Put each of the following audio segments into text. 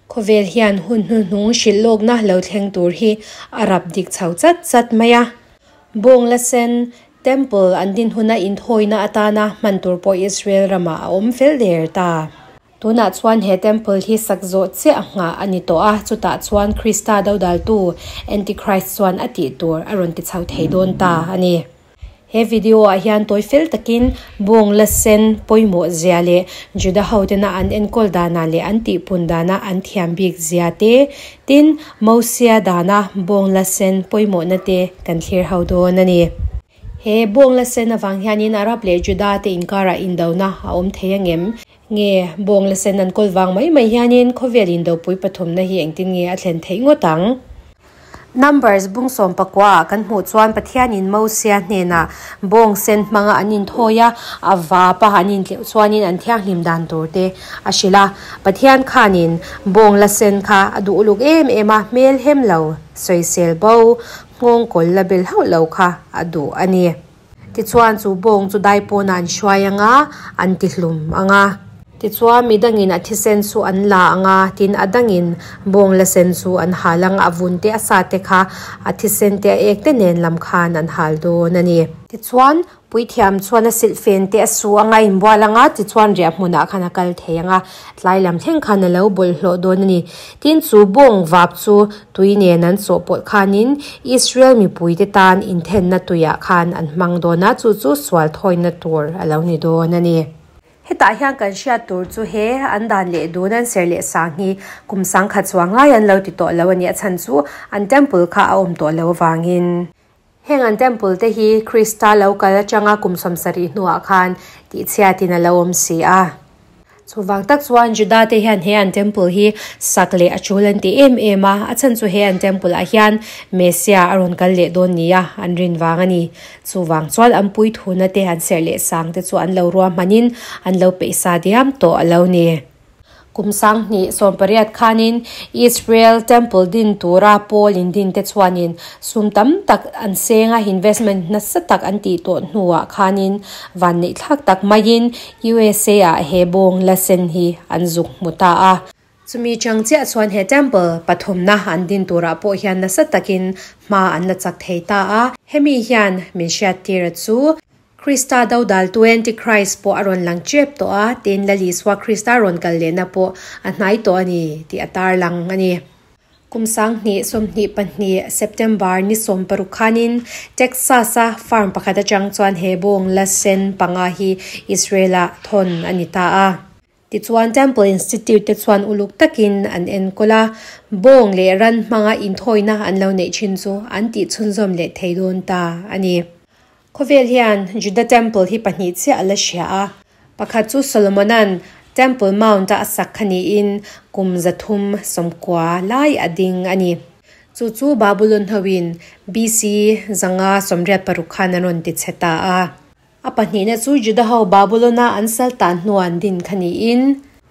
Khawvel hian hun hnuhnung hrilh lawkna lo thleng tur hi a rap dik chho chat chat mai a. Bawng la sen Temple an din huna inthawina atana hman tur pawh Israel ramah a awm fel der ta. Tunah chuan he Temple hi sak zawh chiah nghah a ni tawh a, chutah chuan Krista dodaltu Antichrist chuan a tih tur a rawn ti chho thei dawn ta a ni. He video ah hian tawi fel takin bawng la sen pawimawh zia leh Juda ho tena an enkawl danah leh an tihpun dana an thiam bik zia te, tin Mosia dana bawng la sen pawimawhna te kan thlir ho dawn a ni. He bawng la sen avang hianin Arab leh Juda te inkarah indona a awm thei angem? Nge bawng la sen an kawl vang mai mai hianin khawvel indopui pathumna hi engtin nge a thlen theih ngawt ang? Numbers bung 19 ah kan hmuh chuan Pathianin Mosia hnenah bawng sen hmanga an inthawi a, a vapa an intleuh chuanin an thianghlim dan tur te a hrilh a. Pathian khanin bawng la sen kha a duh uluk em em a, hmel hem lo, sawisel bo, Nghawng kawl la bel hauh lo kha a duh a ni. Tichuan chu bawng chu dai pawnah an hruai ang a, an ti hlum ang a. Tichuan mi dangin a thisen chu an la ang a, tin a dangin bawng la sen chu an hal ang a, a vun te a sa te kha a thisen te a ek te nen lam khan an hal dawn a ni. Tichuan Puithiam chuan a silhfen te a su anga a inbual anga tichuan riah hmunah khan a kal thei ang a, tlai lam thleng khan a lo bawlhhlawh dawn a ni. Tin, chu bawng vap chu tui nen an chawhpawlh khanin Israel mipuite tan inthenna tuiah khan an hmang dawn a, chu chu sual thawina tur a lo ni dawn a ni. Hetah hian kan hriat tur chu he an dan leh dun an ser leh sang hi kum sangkhat chuang lai an lo ti tawh lo a ni, a chhan chu an temple kha a awm tawh lo avangin. Heng an temple te hi Krista lo kal atanga kum 70 hnuah khan tihchhiatin a lo awm si a. Chuvang tak chuan Juda te hian he an temple hi sak leh a tul an ti em em a, a chhan chu he an temple ah hian Messiah a rawn kal leh dawn nia an rin vang a ni. Chuvang chuan an puithuna te an serh leh sang te chu an lo ruahmanin an lo peih sa diam tawh a lo ni. Kum 2018 khanin Israel Temple din tura pawl indin te chuanin sum tam tak an seng a, investment nasa tak an tih tawh hnuah khanin vanneih thlak tak maiin USA ah he bawng la sen hi an zuk hmu ta a. Chumi chang chiah chuan he Temple pathumna an din turah pawh hian nasa takin hma an la chak thei ta a. Hemi hian min hriattir a chu Krista dodaltu Antichrist pawh a rawn lang chep tawh a, tin Lal Isua Krista rawn kal lehna pawh a hnai tawh a ni tih a tarlang a ni. Kum 2022 September ni 16 khanin Texas-a farm pakhat atang chuan he bawng la sen panga hi Israel-ah thawn a ni ta a. Tichuan Temple Institute te chuan uluk takin an enkawl a, bawng leh ran hmanga inthawina an lo neih thin chu an tih chhunzawm leh thei dawn ta a ni. Khawvel hian Juda Temple hi pahnih chiah a la hria a, pakhat chu Solomona'n Temple Mount-a a sak kha niin kum 390 lai a ding a ni. Chu chu Babulon hoin BC 586 khan an rawn ti chhe ta a. A pahnihna chu Juda ho Babulon-a an sal tan hnuah an din kha niin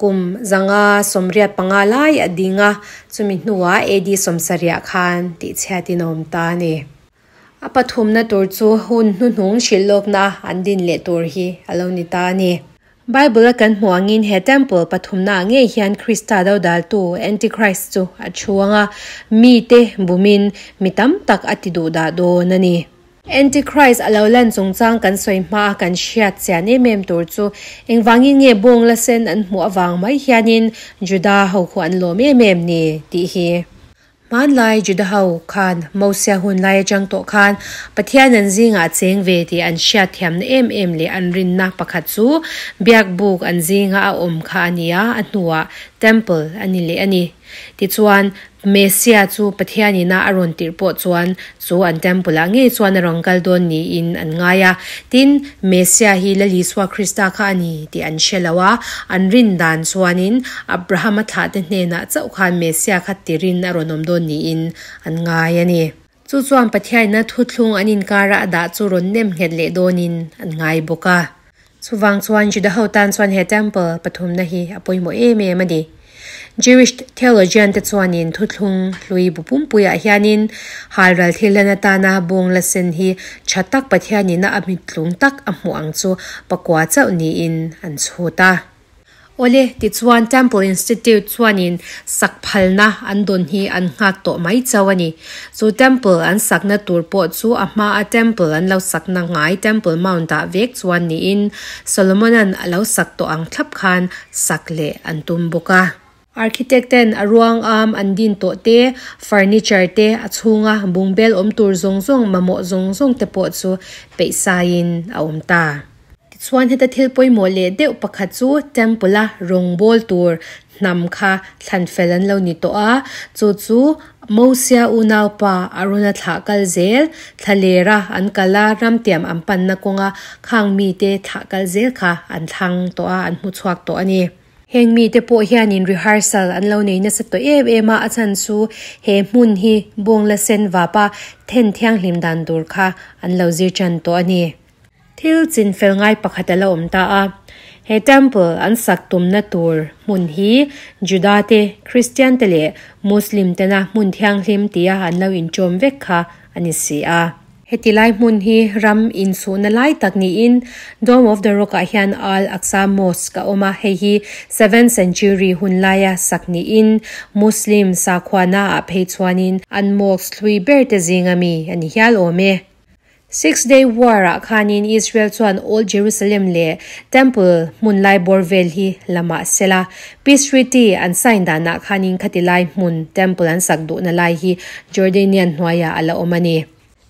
kum 585 lai a ding a, chumi hnuah AD 70 khan tihchhiatin a awm ta a ni. A pathumna tur chu hun hnuhnung hrilh lawkna an din leh tur hi a lo ni ta a ni. Bible a kan hmuh angin he temple pathumna ah ngei hian Krista dodaltu, Antichrist, chu a thu ang a, mite bumin mi tam tak a ti duh dah dawn a ni. Antichrist a lo lan chungchang kan sawi hma a kan hriat chian em em tur chu engvangin nge bawng la sen an hmuh avang mai hianin Juda ho khu an lawm em em ni tih hi. Hmanlai Juda ho khan Mosia hun lai atang tawh khan Pathian an zingah a cheng ve tih an hriat thiamna em em leh an rinna pakhat chu biakbuk an zinga a awm kha a ni a, a hnuah Temple a ni leh a ni. Tichuan, Messia chu Pathian ina a rawn tirh pawh chuan chu an Temple ah ngei chuan a rawn kal dawn niin an ngai a. Tin, Messia hi Lal Isua Krista kha a ni tih an hre lo a, an rin dan chuanin Abrahama thlahte hnenah chauh khan Messia kha tirin a rawn awm dawn niin an ngai a ni. Chu chuan Pathianina thuthlung an inkara a dah chu rawn nem nghet leh dawnin an ngai bawk a. Chuvang chuan Juda ho tan chuan he temple pathumna hi a pawimawh em em a ni. Jewish theologian te chuanin thuthlung hlui bu pumpuiah hianin halral thil hlan atana bawng la sen hi tha tak Pathianina a mittlung tak a hmuh ang chu pakua chauh niin an chhut a. Awle, tichuan Temple Institute chuanin sak phalna an dawn hi an nghak tawh mai chauh a ni. Chu Temple an sakna tur pawh chu a hmaa Temple an lo sakna ngai Temple Mount-ah vek chuan niin Solomon-a'n a lo sak tawh ang thlap khan sak leh an tum bawk a. Architect ten a ruang am an din tawh te, furniture te, a chhunga bungbel awm tur zawng zawng mamawh zawng zawng te pawh chu peih saiin a awm ta. Tichuan heta thil pawimawh leh deuh pakhat chu Temple a rawngbâwl tur hnam kha thlan fel an lo ni tawh a, chu chu Mosia unaupa Arona thlah kal zel, thlalera an kal a, ramtiam an panna kawnga khang mite thlah kal zel kha an thlang tawh a, an hmu chhuak tawh a ni. Heng mite pawh hianin rehearsal an lo nei nasa tawh em em a, a chhan chu he hmun hi bawng la sen vapa then thianghlim dan tur kha an lo zir tan tawh a ni. Thil chin fel ngai pakhat a la awm ta a, he temple an sak tumna tur hmun hi Juda te, Kristian te leh Muslim tena hmun thianghlim tia an lo inṭawm vek kha a ni si a. Heti lai hmun hi ram inchhuhna lai tak niin Dome of the Rock ah hian Al Aqsa Mosque a awm a, hei hi seventh century hun laia sak niin Muslim sakhuana ah phei chuanin an mosque hlui ber te zinga mi a ni hial awm e. Six Day War ah khanin Israel chuan Old Jerusalem leh Temple hmun lai bawr vel hi la mah sela, Peace Treaty an sign danah khanin khati lai hmun Temple an sak duhna lai hi Jordanian hnuaiah a la awm a ni.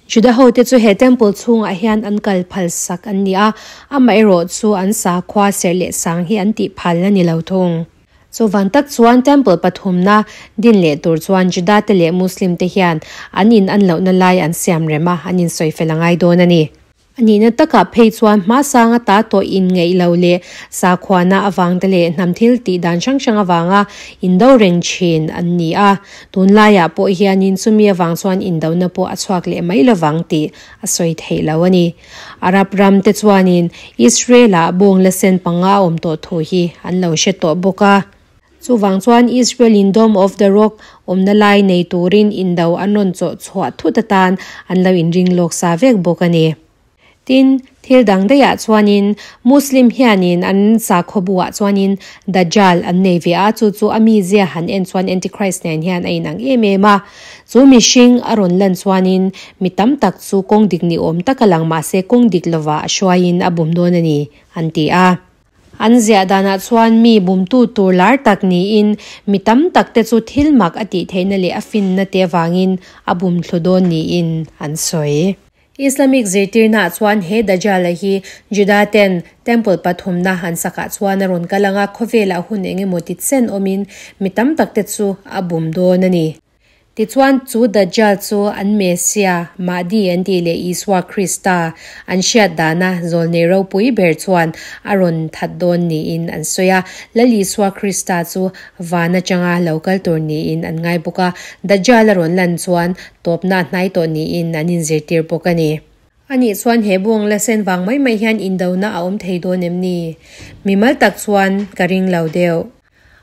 Juda hote chu he Temple chhungah hian an kal phal sak an ni a, amaherawh chu an sakhua serh leh sang hi an tih phal a ni lo thung. Chuvan tak chuan Temple pathumna din leh tur chuan Juda te leh Muslim te hian an in an lohna lai an siam rem a, an insawi fel a ngai dawn a ni. A nihna takah phei chuan hmasanga ta tawh inngeih lo leh sakhuana avang te leh hnam thil tih dan hrang hrang avanga indo reng thin an ni a, tunlaiah pawh hianin chumi avang chuan indona pawh a chhuak leh mai lovang tih a sawi theih lo a ni. Arab ram te chuanin Israel-ah bawng la sen panga a awm tawh thu hi an lo hre tawh bawk a. Chuvang chuan Israel-in Dome of the Rock awmna lai nei turin indo an rawn chawh chhuah thut atan an lo inring lawk sa vek bawk a ni. Tin, thil dang daihah chuanin Muslim hianin an sakhaw buah chuanin Dajjal an nei ve a, chu chu a mizia han en chuan Antichrist nen hian a inang em em a. Chu mihring a rawn lan chuanin mi tam tak chu kawng dik ni awm tak a lang mahse kawng dik lova a hruaiin a bum dawn a ni, an ti a. An ziah danah chuan mi bumtu tur lar tak niin mi tam tak te chu thil mak a tih theihna leh a finna te avangin a bum thlu dawn niin an sawi. Islamic zirtirnaah chuan he Dajjal-a hi Juda ten Temple pathumna an sakah chuan a rawn kal ang a, khawvelah hun eng emaw ti chen awmin mi tam tak te chu a bum dawn a ni. Tichuan chu Dajjal chu an Messiah, Mahdi an tih leh Isua Krista an hriat dana zawlnei ropui ber chuan a rawn that dawn niin an sawi a. Lal Isua Krista chu van atanga lo kal tur niin an ngai bawk a, Dajjal a rawn lan chuan Tawpna a hnai tawh niin an inzirtir bawk a ni. Anih chuan he buang la sen vang mai mai hian indona a awm thei dawn em ni? Mimal tak chuan ka ring lo deuh.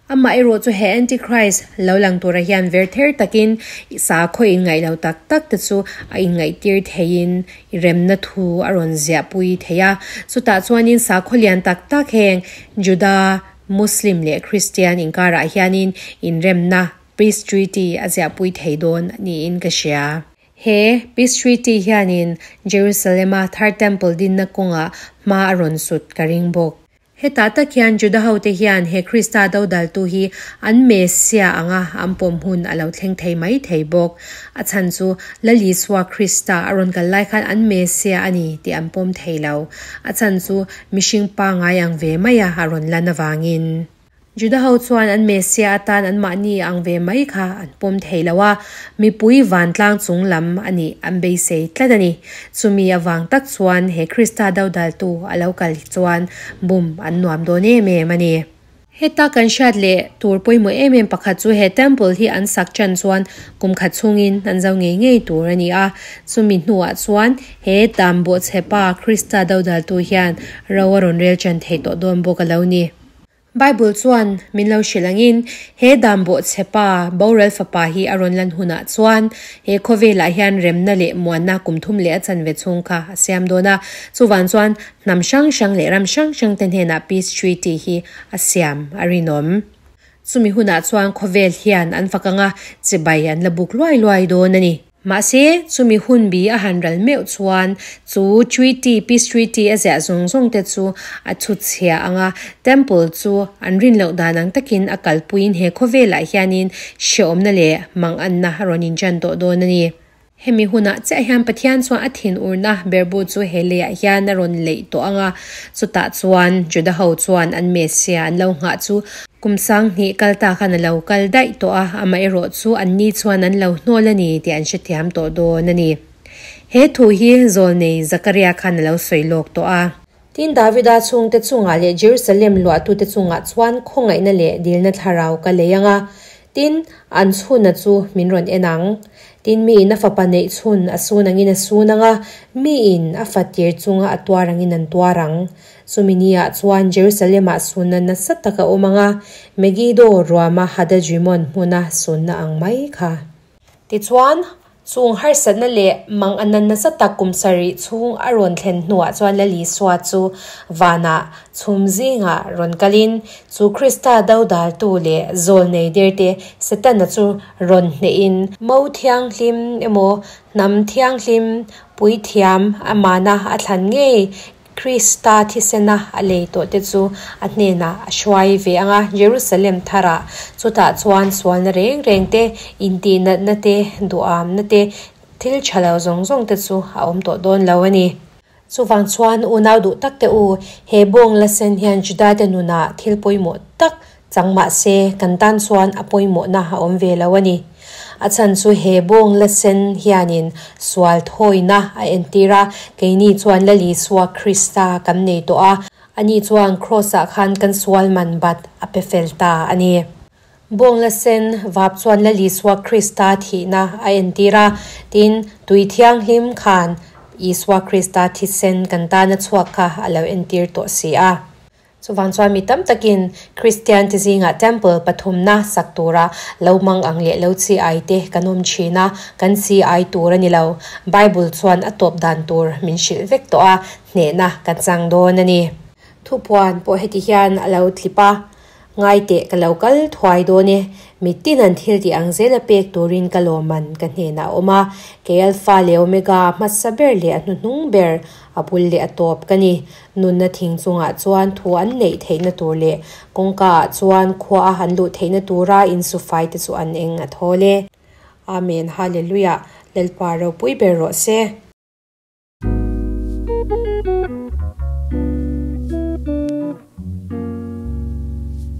Amah erawh chu he Antichrist lo lang tura hian ver ther takin sakhaw inngaih lo tak tak te chu a inngaihtir theiin remna thu a rawn ziahpui thei a. Chutah chuanin sakhaw lian tak tak heng Juda, Muslim leh Kristian inkarah hianin inremna Peace Treaty a ziahpui thei dawn niin ka hria. He Peace Treaty hianin Jerusalem-a Third Temple dinna kawngah hma a rawn sut ka ring bawk. Hetah tak hian Juda hote hian he Krista dodaltu hi an Messiah anga an pawm hun a lo thleng thei mai thei bawk. A chhan chu Lal Isua Krista a rawn kal lai khan an Messiah a ni tih an pawm thei lo. A chhan chu mihring pangngai ang ve maia a rawn lan avangin. Juda ho chuan an Messiah atan anmahni ang ve mai kha an pawm thei lo a, mipui vantlang chung lam a nih an beisei tlat a ni. Chumi avang tak chuan he Krista dodaltu a lo kal hi chuan bum an nuam dawn em em a ni. Heta kan hriat leh tur pawimawh em em pakhat chu he temple hi an sak tan chuan kum khat chhungin an zo ngei ngei tur a ni a, chumi hnuah chuan he dan bawhchhepa Krista dodaltu hian ro a rawn rel tan thei tawh dawn bawk a lo ni. Bible chuan min lo hrilh angin he dan bawhchhe pa boral fapa hi a rawn lan hunah chuan he khawvelah hian remna leh muanna kum thum leh a chanve chhung kha a siam dawn a. Chuvang chuan hnam hrang hrang leh ram hrang hrang te hnenah Peace Treaty hi a siam a rinawm. Chumi hunah chuan khawvel hian an fak anga chibai an la buk luai luai dawn a ni. Mahse, chumi hun bi a han ral meuh chuan chu treaty, peace treaty a ziah zawng zawng te chu a chhut chhia ang a, temple chu an rin loh dan ang takin a kalpuiin he khawvelah hianin hrehawmna leh manganna a rawn inṭan tawh dawn a ni. Hemi hunah chiah hian Pathian chuan a thinurna berbu chu he leiah hian a rawn leih tawh ang a, chutah chuan Juda ho chuan an Messiah an lo nghah chu Kum sanghnih kal ta khan a lo kal daih tawh a, amaherawh chu anni chuan an lo hnawl a ni tih an hrethiam tawh dawn a ni. He thu hi Zawlnei Zakaria khan a lo sawi lawk tawh a. Tin, Davida chhungte chungah leh Jerusalem luahtute chungah chuan khawngaihna leh dilna thlarau ka lei ang a, tin, an chhunna chu min rawn en ang. Tin, miin a fapa neih chhun a sun angin a sun ang a, miin a fatir chunga a tuar angin an tuar ang. Chumi niah chuan Jerusalem-ah sunna nasa tak a awm ang a, Megiddo ruama Hadadrimon hmuna sunna ang mai kha. Tichuan, chung harsatna leh mang a nan nasa tak kum sarih chhung a rawn thlen hnuah chuan Lal Isua chu vanah chhum zingah rawn kalin, chu Krista dodaltu leh zawlnei derte Setana chu rawn hnehin, Mo thianghlim emaw hnam thianghlim puithiam amana a thlan ngei Krista thisena a lei tawh te chu a hnenah a hruai ve ang a, Jerusalem tharah chutah chuan sualna reng reng te, intihnatna te, duhamna te, thil tha lo zawng zawng te chu a awm tawh dawn lo a ni. Chuvang chuan unau duh tak te u, he bawng la sen hian Judate nunah thil pawimawh tak Chang mah se, kan tan chuan a pawimawhna a awm ve lo a ni. A chhan chu he bawng la sen hianin sual thawina a entir a, keini chuan Lal Isua Krista kan nei tawh a, ani chuan Kraws-ah khan kan sual man bat a pe fel ta a ni. Bawng la sen vap chuan Lal Isua Krista thihna a entir a, tin, tui thianghlim khan Isua Krista thisen kan tana chhuak kha a lo entir tawh si a. Chuvang chuan mi tam takin Kristian te zingah Temple pathumna sak tura lo mang ang leh lo chi ai te kan awm thin a, kan chi ai tur a ni lo. Bible chuan a tawp dan tur min hrilh vek tawh a, hnehna kan chang dawn a ni. Thupuan pawh heti hian a lo tlip a, Ngaiteh ka lo kal thuai dawn e, mitin an thil tih ang zela pek turin ka lawmman ka hnenah a awm a, kei Alpha leh Omega hmasa ber leh a hnuhnung ber a bul leh a tawp ka ni. Nunna thing chungah chuan thu an neih theihna tur leh kawngka ah chuan khua a an luh theihna tura insufai te chu an eng a thawl e. Amen Hallelujah Lalpa ropui ber rawh se.